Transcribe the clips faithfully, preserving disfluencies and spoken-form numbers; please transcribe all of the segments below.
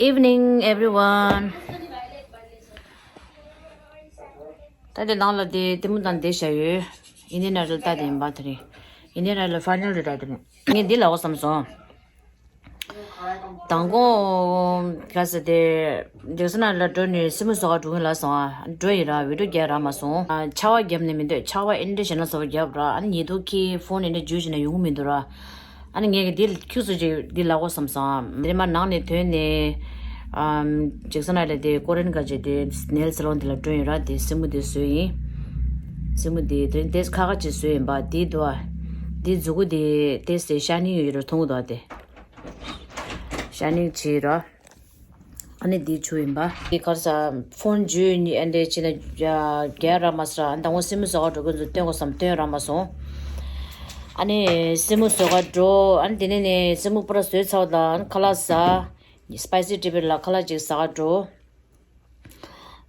Evening, everyone. ད་དེ་ནང་ལ་དེ་ལྟད་མོ་དང་བསྡད་བཞག་ཡོད། Indian Idol ལྟ་དེ་ཡིན་པ་དེ་རིང་། Indian Idol final རེད་ད་དེ་རིང་། ངས་འདི་ལབ་དགོས་བསམ་སོང་། དང་པོ་ག་ཟེར་དེ་ཇེག་སན་ལ་འགྲོ་ནས་སེན་མོ་བཟོ་ག་འགྲོ་གི་ལབ་སོང་ཨ། འགྲོ་ཡིན་ར་བི་ཌིའོ་རྒྱག་རག་མ་སོང་། ཆར་པ་བརྒྱབ་ནས་མི་འདོད། ཆར་པ་ཨེ་འདྲ་ཞེ་ན་བཟོ་བ་བརྒྱབ་ར། ཨ་ནི་ཉི་གདུགས་ཁྱི་ཕོན་ཨེ་འདྲ་འཇུས་བྱས་ན་ཡོང་གི་མི་འདུག་ར། ཨ་ནི་ངས་ཀྱི་འདི་ཁྱུག་ཙམ་ཅིག་འདི་ལབ་དགོས་བསམ་སོང་། དེ་མ་ནང་ནས་ཐོན་ནས་ཨམ་ཇེག་སན་ལ་དེ་ཀོ་རེན་ག་ཅེ་དེ་ནེལ་སལོན་དེ་ལ་འགྲོ་ཡིན་ར། དེ་སེན་མོ་དེ་བཟོས་ཡིན། སེན་མོ་དེ་དེ་དེ་ཁ་ཁ་ཅིག་བཟོས་ཡིན་པ་དེ་འདུག་ཨ། དེ་མཛུ་གུ་དེ་དེ་སེ་ཤ་ནིང་ཡོད་ར། མཐོང་གི་འདུག་ཨ། དེ་ཤ་ནིང་བྱས་ར། ཨ་ནི་འདི་བྱུག་ཡིན་པ། འདི་གར་ས་ཕོན་འཇུས་ནི་ཨ་འདྲས་བྱས་ན་རྒྱག་རག་མ་སོང་། ཨ་ནི་དང་པོ་སེན་མོ་བཟོ་ག་འགྲོ་མཁན་ཚོ་སྟོན་དགོས་བསམ་སྟོན་རག་མ་སོང་། ཨ་ནི་སེན་མོ་བཟོ་ག་འགྲོ། ཨ་ནི་དེ་ནས་ནི་སེན་མོ་པུ་ར་བཟོས་ཚར་བ་དང་ཨ་ནི་ཁ་ལག་ཟ། སི་པའི་སི་ཊི་བི་ལ་ཁ་ལག་ཅིག་ཟ་ག་འགྲོ།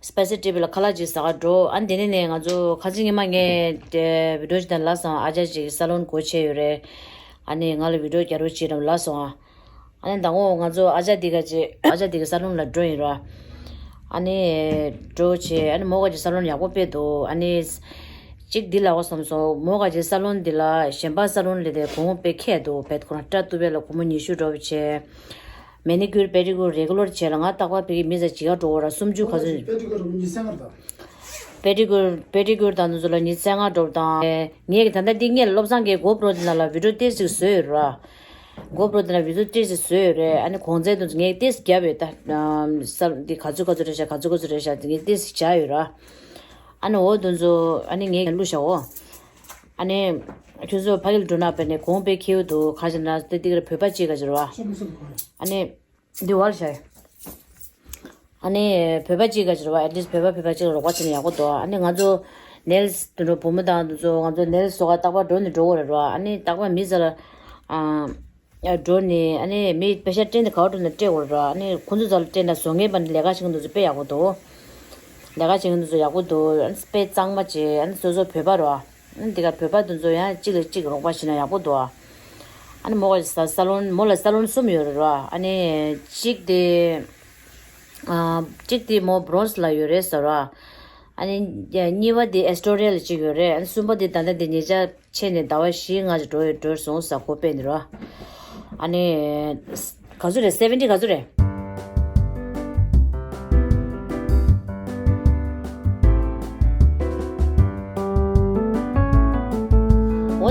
སི་པའི་སི་ཊི་བི་ལ་ཁ་ལག་ཅིག་ཟ་ག་འགྲོ། ཨ་ནི་དེ་ནས་ནི་ང་ཚོ་ཁ་སང་ཉི་མ་ངས་དེ་བི་ཌིའོ་ཅིག་དང་ལབ་སོང་། ཨ་ཅག་ཅིག་སལོན་སྒོ་ཕྱེ་ཡོད་རེད། ཨ་ནི་ང་ལ་བི་ཌིའོ་རྒྱག་རོགས་བྱེད་རམ་ལབ་སོང་ཨ། ཨ་ནི་དང་པོ་ང་ཚོ་ཨ་ཅག་འདི་ག་ཅེ་ཨ་ཅག་འདི་ག་སལོན་ལ་འགྲོ་ཡིན་ར། ཨ་ནི་འགྲོ་བྱས་ཨ་ནི་མོ་ག་ཅེ་སལོན་ཡག་པོ་དཔེ་འདུག་ཨ་ནི་གཅིག་འདི་ལབ་དགོས་བསམ་སོང་། མོ་ག་ཅེ་སལོན་འདི་ལ་གཞན་པ་སལོན་ལས་དེ་གོང་དཔེ་ཁེ་འདུག་བེད་ཁོ་རང་སྐྲ་གཏུབ་པའི་ལ་སྒོར་མོ་ཉི་ཤུ་འགྲོ་བྱས། མེ་ནི་ཀུར་པེ་ཌི་ཀུར་རེ་གུ་ལར་བྱས་ལ་ང་རྟག་པར་ཕ་གི་མི་ཟ་ཇི་ག་འགྲོ་བ་ར་སུམ་ཅུ་ག་ཚོད། པེ་ཌི་ཀུར་ཉི་ཤུ་རྩ་ལྔ་རེད་ད། པེ་ཌི་ཀུར་པེ་ཌི་ཀུར་དང་དེ་ཚོ་ལ་ཉི་ཤུ་རྩ་ལྔ་འགྲོ་དང་། ངས་ཀྱི་ད་ལྟ་འདི་ངས་སློབ་ཚན་གྱི་གོ་པྲོ་འདི་ནང་ལ་བི་ཌིའོ་ཏོག་ཙམ་བཟོས་ཡོད་ར། གོ་པྲོ་འདི་ནང་བི་ཌིའོ་ཏོག་ཙམ་བཟོས་ཡོད་རེད། ཨ་ནི་གོང་ཚད་དེ་ཚོ་ངས་ཏོག་ཙམ་བརྒྱབ་ཡོད་ད། ས་འདི་ག་ཚོད་ག་ཚོད་རེད་ཤག་ག་ཚོད་ག་ཚོད་རེད་ཤག་ངས་ཏོག་ཙམ་བྱས་ཡོད་ར། ཨ་ནི་འོ་དེ་ཚོ་ཨ་ནི་ངས་བླུགས་བཞག་འོ། ཨ་ནི་ཁྱོད་ཚོ་ཕ་གིར་འགྲོ་ན་པས་ནས་གོང་དཔེ་ཁེའུ་འདུག་ག་ཅེ་ན་དེ་དེ་གར་བོད་པ་གཅིག་ག་ཅེ་ར་བ། ཨ་ནི། འདི་བར་བྱས། ཨ་ནི་བོད་པ་གཅིག་ག་ཅེ་ར་བ། ཨེ་ཊི་ལིསི་ཊི་བོད་པ་བོད་པ་གཅིག་ལ་རོགས་པ་བྱས་ན་ཡག་པོ་འདུག་ཨ་ནི་ང་ཚོ་ནེལ་སི་དེ་འགྲོ་བུ་མོ་དང་དེ་ཚོ་ང་ཚོ་ནེལ་སི་བཟོ་ག་རྟག་པར་འགྲོ་ནི་འགྲོ་གི་རེད་ར། ཨ་ནི་རྟག་པར་མི་ཚོ་ལ་ཨ་འགྲོ་ནི་ཨ་ནི་མི་པེ་ཤ་སྤྲད་ནི་ག་བ་འགྲོ་ནི་སྤྲད་དགོས་རེད་ར། ཨ་ནི་ཁོ་ཚོ་ཚོ་ལ་སྤྲད་ན་བཟོ་མཁན་པ་ནི་ལས་ཀ་བྱེད་མཁན་དེ་ཚོ་དཔེ་ཡག་པོ་འདུག་ལས་ཀ་བྱེད་མཁན་དེ་ཚོ་ཡག་པོ་འདུག་ཨ་ནི་དཔེ་གཙང་མ་བྱས། ཨ་ནི་སོ་སོ་བོད་པ་རེད་བ། ཨ་ནི་འདི་ག་བོད་པ་དེ་ཚོ་ཡང་གཅིག་ལ་གཅིག་རོགས་པ་བྱེད་ན་ཡག་པོ་འདུག་ཨ་ནི་མོ་ག་ས་ས་ལོན་མོ་ལ་ས་ལོན་གསུམ་ཡོད་རེད་ར། ཨ་ནི་གཅིག་དེ་ཨ་གཅིག་དེ་མོ་བྷོ་རོན་སི་ལ་ཡོད་རེད་ཟེར་ར། ཨ་ནི་གཉིས་པ་དེ་ཨེ་སི་ཊོ་རི་ཡ་ལ་གཅིག་ཡོད་རེད། ཨ་ནི་གསུམ་པ་དེ་ད་ལྟ་དེ་ཉེ་ཆར་ཕྱིན་ནས་ཟླ་བ་བཞི་ལྔ་ཅིག་འགྲོ་ཡོད་འགྲོ་སོང་ས་གོ་པས་འདི་ར། ཨ་ནི། ག་ཚོད་རེད། སེ་བེན་ཊི་ག་ཚོད་རེད།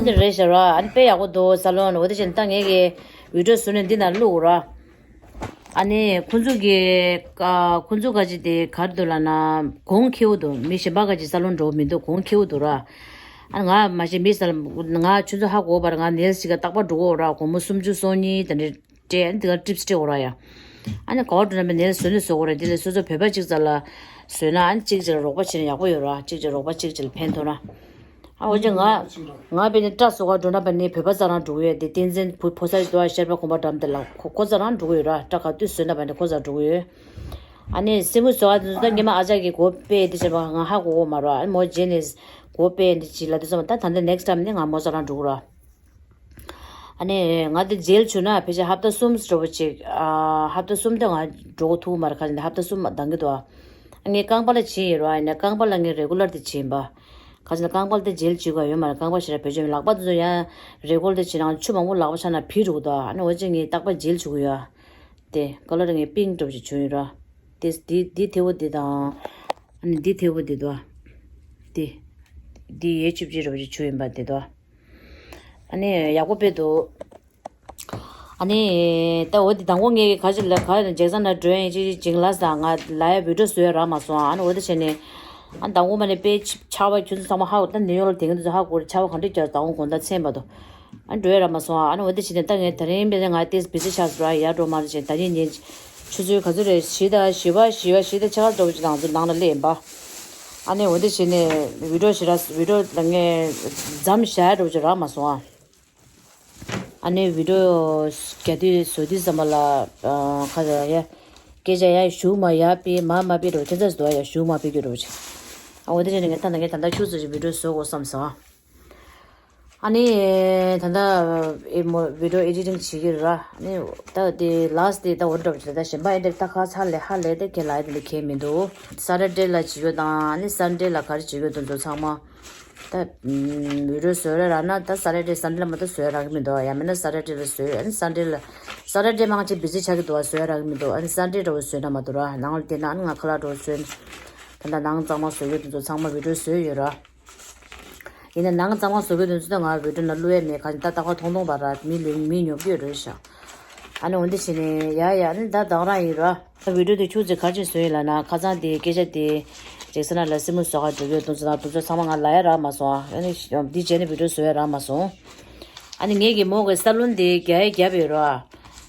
འོ་དེ་རེད་ཤག་ར། ཨ་ནི་དཔེ་ཡག་པོ་འདུག་ས་ལོན། འོ་དེ་བཞིན་ད་ངས་ཀྱི་བི་ཌིའོ་བཟོས་ནས་འདི་ནང་བླུགས་ར། ཨ་ནི་ཁོང་ཚོ་གི་ཨ་ཁོང་ཚོ་ག་ཅི་དེ་གར་འདུག་ལབ་ན་གོང་ཁེའུ་འདུག་མི་གཞན་པ་ག་ཅི་ས་ལོན་འགྲོ་མི་འདུག་གོང་ཁེའུ་འདུག་ར། ཨ་ང་མ་གཞི་མི་ས་ང་ཁྱོད་ཚོ་ཧ་གོ་བར་ང་ནེལ་སི་ཞིག་ག་རྟག་པར་འགྲོ་གོ་ར། སྒོར་མོ་སུམ་ཅུ་སོ་གཉིས་དེ་འདྲ་སྤྲད། ཨ་ནི་དེ་ག་ཊིབ་སི་སྤྲད་དགོས་ར་ཡ། ཨ་ནི་ག་བ་འགྲོ་ན་མི་ནེལ་སི་བཟོ་ནི་བཟོ་དགོས་ར། དེ་ལས་སོ་སོ་བོད་པ་གཅིག་ཙམ་ལ་བཟོས་ན་ཨ་ནི་གཅིག་ཅིག་ལ་རོགས་པ་བྱེད་ན་ཡག་པོ་ཡོད་ར། གཅིག་ཅིག་རོགས་པ་གཅིག་ཅིག་ལ་ཕན་ཐོགས་ན། ཨ་འོ་ཅེ་ང་ང་བས་ནི་སྐྲ་བཟོ་ག་འགྲོ་ན་བས་ནི་བོད་པ་ཙམ་རང་འགྲོ་གི་ཡོད་དེ། བསྟན་འཛིན་ཕོ་ཕོ་གསར་དུ་ཤར་པ་གོམ་པ་འགྲམ་དེ་ལ་ཁོ་ཁོ་ཙམ་རང་འགྲོ་གི་ཡོད་ར། སྐྲ་ག་དུས་བཟོས་ན་བས་ནི་ཁོ་ཙམ་འགྲོ་གི་ཡོད། ཨ་ནི་སེན་མོ་བཟོ་ག་དུས་ད་ཉི་མ་ཨ་ཅག་གིས་སྒོ་ཕྱེ་དེ་བྱས་པ་ང་ཧ་གོ་གོ་མ་ར། ཨ་ནི་མོ་རྗེས་ནས་སྒོ་ཕྱེ་འདི་བྱས་ལ་དུས་ཙམ་ད་ད་ལྟ་ནེག་སི་ཊའིམ་ནི་ང་མོ་ཙམ་རང་འགྲོ་གི་ར། ཨ་ནི་ང་དེ་ཇེལ་བྱུག་ན་ཕལ་ཆེར་ཧབ་ཏ་གསུམ་འགྲོ་བ་ཅིག་ཨ་ཧབ་ཏ་གསུམ་དེ་ང་འགྲོ་གི་ཐུག་མ་རེད། ཁ་ཅིག་ཧབ་ཏ་གསུམ་འདང་གི་འདུག་ཨ་ངས་རྐང་པ་ལ་བྱས་ཡོད་ར། ཡིན་ན་རྐང་པ་ལ་ངས་རེ་གུ་ལར་དེ་བྱས་ཡིན་པ། ཁ་ཅིག་རྐང་པ་ལ་དེ་ཇེལ་བྱུག་ག་ཡོད་མ་རེད། རྐང་པ་ཞེ་དྲག་བེད་སྤྱོད་མེད། ལག་པ་དེ་ཚོ་ཡང་རེ་གུ་ལར་དེ་བྱས་ན་ཆུ་མང་པོ་ལག་པ་ཆགས་ན་བིལ་འགྲོ་གི་འདུག་ཨ་ནི་འོ་ཅེ་ངས་རྟག་པར་ཇེལ་བྱུག་གི་ཡོད། དེ་ཀ་ལར་ངས་པིང་ཀི་འདྲ་པོ་ཅིག་བྱུག་ཡོད་ར། དེ་དེ་དེ་ཐལ་བོ་དེ་དང་། ཨ་ནི་དེ་ཐལ་བོ་དེ་འདུག་ཨ། དེ་དེ་ཡས་ཆུབ་ཅིག་འདྲ་པོ་ཅིག་བྱུག་ཡིན་པ་དེ་འདུག་ཨ། ཨ་ནི་ཡག་པོ་དཔེ་འདུག་ཨ་ནི་ད་འོ་དེ་དང་པོ་ངས་ག་ཅི་ལ་ག་ཇེག་སན་ལ་འགྲོ་ཡིན་ཅི་ཅིང་ལ་ས་ང་ལ་ཡ་བི་ཌིའོ་བཟོ་ཡ་རག་མ་སོང་། ཨ་ནི་འོ་དེ་བྱས་ནས་ཨ་དང་པོ་མ་ནས་དཔེ་ཆར་པ་ཁྱོད་ཚོ་ཚང་མ་ཧ་གོ། ད་ནིའུ་ཡོག་ལ་དེང་དུས་ཧ་གོ་ཆར་པ་ག་འདྲ་རྒྱག་དང་པོ་དགོང་དག་མཚན་པ་དོ། ཨ་འགྲོ་ཡ་རག་མ་སོང་། ཨ་ནི་འོ་དེ་བྱས་ནས་ད་ངས་ད་རིང་དཔེ་ང་དེ་བི་ཟི་ཆགས་སོང་ར། ཡར་འགྲོ་མ་རེད་ཅེས་ད་ནི་ཉིན་ཆུ་ཚོད་ག་ཚོད་རེད། བཞི་དང་བཞི་པ་བཞི་པ་བཞི་དང་ཕྱེད་ཀ་ཙམ་ཅིག་ང་ཚོ་ནང་ལ་སླེབས་ཡིན་པ། ཨ་ནི་འོ་དེ་བྱས་ནས་བི་ཌིའོ་ཞེ་དྲག་བི་ཌིའོ་ལ་ངས་མཚམས་བཞག་ཡ་འདྲ་པོ་ཅིག་རག་མ་སོང་ཨ། ཨ་ནི་བི་ཌིའོ་རྒྱག་དུས་བཟོ་དུས་ཙམ་པ་ལ་ཨ་ཁ་ཟེར་ཡ་སྐད་ཆ་ཡ་ཞུ་མ་ཡ་པི་མ་མ་པི་འགྲོ་ཁྱེད་ཚོ་ཟེར་ཡ་ཞུ་མ་པི་རྒྱུ་འགྲོ་ཅིག་ཨ་འོ་དེ་བྱས་ནས་ངས་ད་ལྟ་ངས་ད་ལྟ་ཁྱུག་ཙམ་ཅིག་བི་ཌིའོ་བཟོ་དགོས་བསམ་སོང་ཨ། ཨ་ནི་ད་ལྟ་ཨེ་མོ་བི་ཌི་ཡོ་ཨེ་ཌི་ཊིང་བྱེད་ཀྱི་ར། ཨ་ནི་ད་དེ་ལཱ་སི་ཊི་དེ་ད་འོ་འདྲ་བྱེད། ད་གཞན་པ་ཨེ་འདྲ་ད་ཁ་ཚ་ལས་ཧ་ལས་དེ་ཁྱེད་ལ་ཨེ་དེ་ལ་ཁྱད་མི་འདུག་སེ་ཊར་ཌེ་ལ་བྱེད་རྒྱུ་དང་ཨ་ནི་སན་ཌེ་ལ་ག་རེ་བྱེད་རྒྱུ་དེ་ཚོ་ཚང་མ། ད་ཨམ་བི་ཌི་ཡོ་བཟོ་ར་རག་ན་ད་སེ་ཊར་ཌེ་སན་ཌེ་ལ་མ་གཏོགས་བཟོ་རག་གི་མི་འདུག་ཡང་མིན་ན་སེ་ཊར་ཌེ་ལ་བཟོ། ཨ་ནི་སན་ཌེ་ལ་སེ་ཊར་ཌེ་མང་ཆེ་བི་ཟི་ཆགས་ཀྱི་འདུག་བཟོ་རག་གི་མི་འདུག་ཨ་ནི་སན་ཌེ་འདྲ་བོ་བཟོས་ན་མ་གཏོགས་ར། ནང་ལ་བསྡད་ན་ཨ་ནི་ང་ཁ་ལག་འདྲ་བོ་བཟོས་ན། ད་ལྟ་ནང་གཙང་མ་བཟོ་རྒྱུ་དེ་ཚོ་ཚང་མ་བི་ཌི་ཡོ་བཟོས་ཡོད་ར། ཡིན་ན་ནང་གཙང་མ་བཟོ་རྒྱུ་དེ་ཚོ་ད་ང་བི་ཌི་ཡོ་ནང་བླུག་ཡས་མེད། ག་ད་ལྟ་ཁ་ཐོང་ཐོང་བ་ར། མི་ལོས་མི་ཉོ་གི་ཡོད་རེད་ཤག་ཨ་ནི་འོན་ཏེ་བྱས་ནས་ཡ་ཡ་ཨ་ནི་ད་དང་རང་ཡིན་ར། ད་བི་ཌི་ཡོ་དེ་ཁྱུག་ཙེ་ག་ཅིག་བཟོས་ཡིན་ལབ་ན་ཁ་སང་དེ་སྐད་ཆ་དེ་ཇེག་སན་ལ་སེ་མོ་བཟོ་ག་འགྲོ་གི་ཡོད་དུས་ཚོད་དང་དུས་ཚོད་ཚང་མ་ང་ལ་ཡ་རག་མ་སོང་ཨ། ཨ་ནི་འདི་བྱས་ནས་བི་ཌི་ཡོ་བཟོ་ཡ་རག་མ་སོང་། ཨ་ནི་ངས་ཀྱི་མོ་གི་ས་ལོན་དེ་རྒྱ་ཡ་རྒྱབ་ཡོད་ར།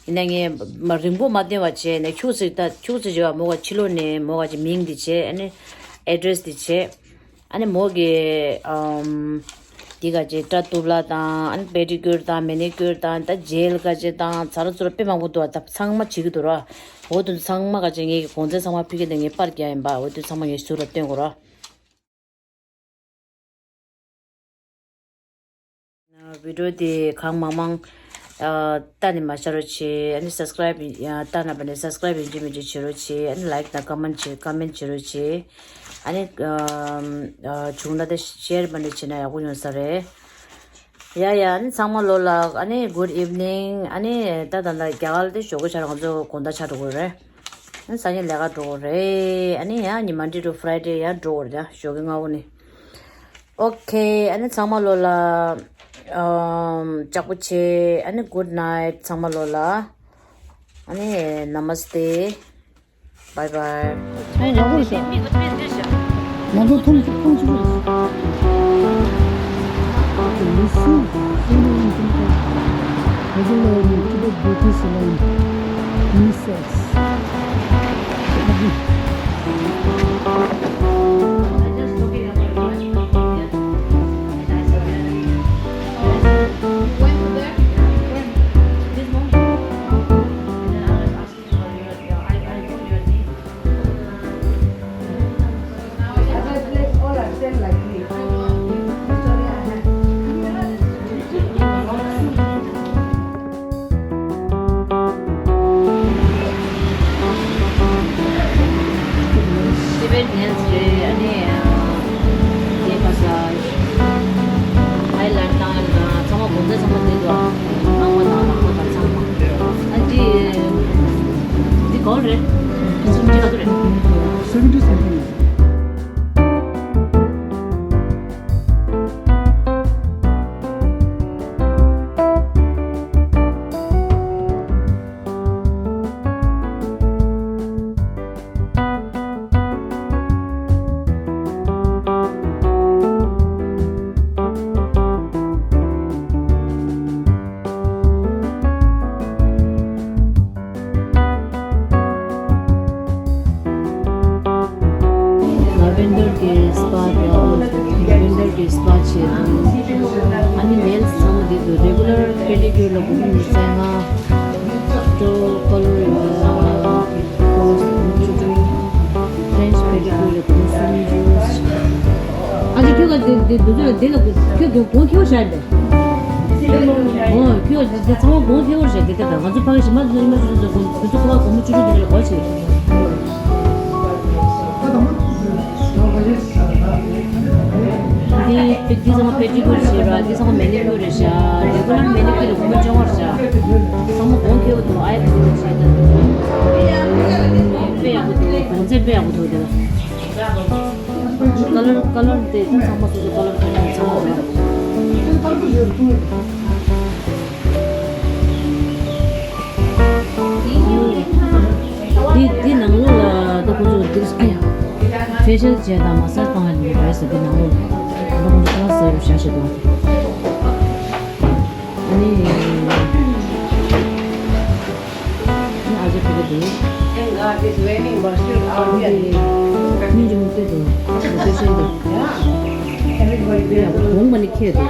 ཡིན་ན་ངས་མ་རིང་པོ་མ་བསྟན་བ་བྱས་ནས་ཁྱུག་ཙེ་ད་ཁྱུག་ཙེ་བྱས་པ་མོ་ག་ཕྱི་ལོགས་ནས་མོ་ག་ཅིག་མིང་དེ་བྱས། ཨ་ནི་ཨེ་ཌི་རེ་སི་དེ་བྱས། ཨ་ནི་མོ་གི་ཨམ། འདི་ག་ཅིག་སྐྲ་གཏུབ་ལ་དང་ཨ་ནི་པེ་ཌི་ཀིའུར་དང་མེ་ནི་ཀིའུར་དང་ད་ཇེལ་ག་ཅིག་དང་ཚ་ར་ཚུ་ར་དཔེ་མང་པོ་འདུག་ད་ཚང་མ་བྱེད་ཀྱི་འདུག་ར། འོ་དེ་ཚང་མ་ག་ཅིག་ངེད་ཀྱི་གོང་ཚད་ཚང་མ་ཕི་གེ་དེ་ངས་པར་རྒྱག་ཡིན་པ། འོ་དེ་ཚང་མ་ངས་ཟུར་ལ་སྟོན་དགོས་ར། བི་ཌི་ཡོ་དེ་གང་མང་མང་ཨ་ལྟ་ནས་མ་བཞག་རོགས་བྱེད། ཨ་ནི་སབ་སི་ཀ་རའིབ་ཡང་ལྟ་ན་བ་ནས་སབ་སི་ཀ་རའིབ་ཡིན་གཅིག་མིན་གཅིག་བྱེད་རོགས་བྱེད། ཨ་ནི་ལའིཀ་དང་ཀོ་མེན་ཊི་བྱེད། ཀོ་མེན་ཊི་བྱེད་རོགས་བྱེད། ཨ་ནི་ཨ་བྱུང་ན་ད་ཤེར་བ་ནས་བྱེད་ན་ཡག་པོ་ཡོང་ས་རེད། ཡ་ཡ་ཨ་ནི་ཚང་མ་ལོ་ལ་ཨ་ནི་good evening། ཨ་ནི་ད་ད་ད་རྒྱ་གར་དེ་ཞོགས་ཀྱི་ཆར་ང་ཚོ་དགོང་དག་ཆ་འགྲོ་དགོས་རེད། ཨ་ནི་སང་ཉིན་ལས་ཀ་འགྲོ་དགོས་རེད། ཨ་ནི་ཡ་ནི་Monday to Friday ཡ་འགྲོ་དགོས་རེད། ད་ཞོགས་ཀྱི་སྔ་པོ་ནས། ཨོ་ཁེ། ཨ་ནི་ཚང་མ་ལོ་ལ་ཨམ་ལྕགས་པོ་བྱེད། ཨ་ནི་good night ཚང་མ་ལོ་ལ། ཨ་ནི་Namaste. Bye bye. ཨ་ནི་ཡག་པོ་རེད་ཤག་ང་ཚོ་མཐོང་མཐོང་ཆུང་ཆུང་རེད། Okay, let's see. Tibet Buddhist line. Unisex. Tibet nails རེད། ཨ་ནི་དེ་ག་ས་ཨའི་ལན་དང་ཚང་མ་གོང་ཚད་ཚང་མ་དེ་འདུག་ནང་པ་དང་ནང་པ་དང་ཚང་མ། ཨ་འདི་འདི་ག་རེད། འདི་ཚོ་འདི་ག་ཚོད་རེད། Seventy something. ལ་ཝེན་ཌར་གྱི་སི་པ་དང་ལ་ཝེན་ཌར་གྱི་སི་པ་བྱས་འདུག་ཨ་ནི་ནེལ་སི་ཚང་མ་འདི་འདུག་རེ་གུ་ལར་པེ་ཌི་ཀིའུར་ལ་དགུ་བརྒྱ་ཉི་ཤུ་རྩ་ལྔ། སྤྲོ་ཀོ་ལར་ཡོད། ཀོ་ལར་དགུ་བརྒྱ་བཅུ་དྲུག་ཕྲེན་ཆི་པེ་ཌི་ཀིའུར་ལ་དགུ་བརྒྱ་སུམ་ཅུ། ཨ་ཅེ་ཁྱོད་ཀ་འདི་འདི་འདི་ཚོ་ལ་འདི་ལ་ཁྱོད་གོང་ཁྱོད་བཞག་འདི། ཨོ་ཁྱོད་འདི་འདི་ཚང་མ་གོང་ཁྱོད་བཞག་འདི་ལྟ་ང་ཚོ་ཕ་གི་ཞིམ་པ་ཚོ་ཉི་མ་ཚོ་ཚོ་གོང་འདི་ཚོ་ཁོ་པ་གོང་མོ་བཅུ་དྲུག་འདི་ལ་གོ་ཆེ། འདི་འདི་ཚང་མ་པེ་ཌི་ཀིའུར་བྱས་ར། འདི་ཚང་མ་མེ་ནི་ཀིའུར་རེད་ཤག་རེ་གུ་ལར་མེ་ནི་ཀིའུར་ལ་སྒོར་མོ་བཅོ་ལྔ་རེད་ཤག་ཚང་མ་གོང་ཁེ་བོ་འདུག་ཨའི་ཀིའུར་བྱས་ད་དཔེ་ཡག་པོ་འདུག་གོང་ཚད་དཔེ་ཡག་པོ་འདུག་དེ་ལ། ཀ་ལར་ཀ་ལར་དེ་ཚང་མ་སོ་སོ་ཀ་ལར་ག་ཚང་མ་རེད། འདི་འདི་ནང་ལོགས་ལ་ད་ཁོ་ཚོ་འདིར་ཨ་ཡ། ཕེ་ཤལ་བྱས་དང་མ་སཱཇ་བཏང་ཡ་འདི་རེད་ཟེར། འདི་ནང་ལོགས་ལ་ད་ཁོ་ཚོ་ཁ་ལག་ཟས་རུ་བཞག་བྱེད་དང་། ཨ་ནི་ཨ་ཅེ་ཕེ་གི་འདུག Thank God it's raining, but still out here. སྙིང་རྗེ་མོ་སྟེར་འདུག་ཕེ་ཤལ་འདུག Yeah. Everybody there. གོང་མ་ནི་ཁྱེད་འདུག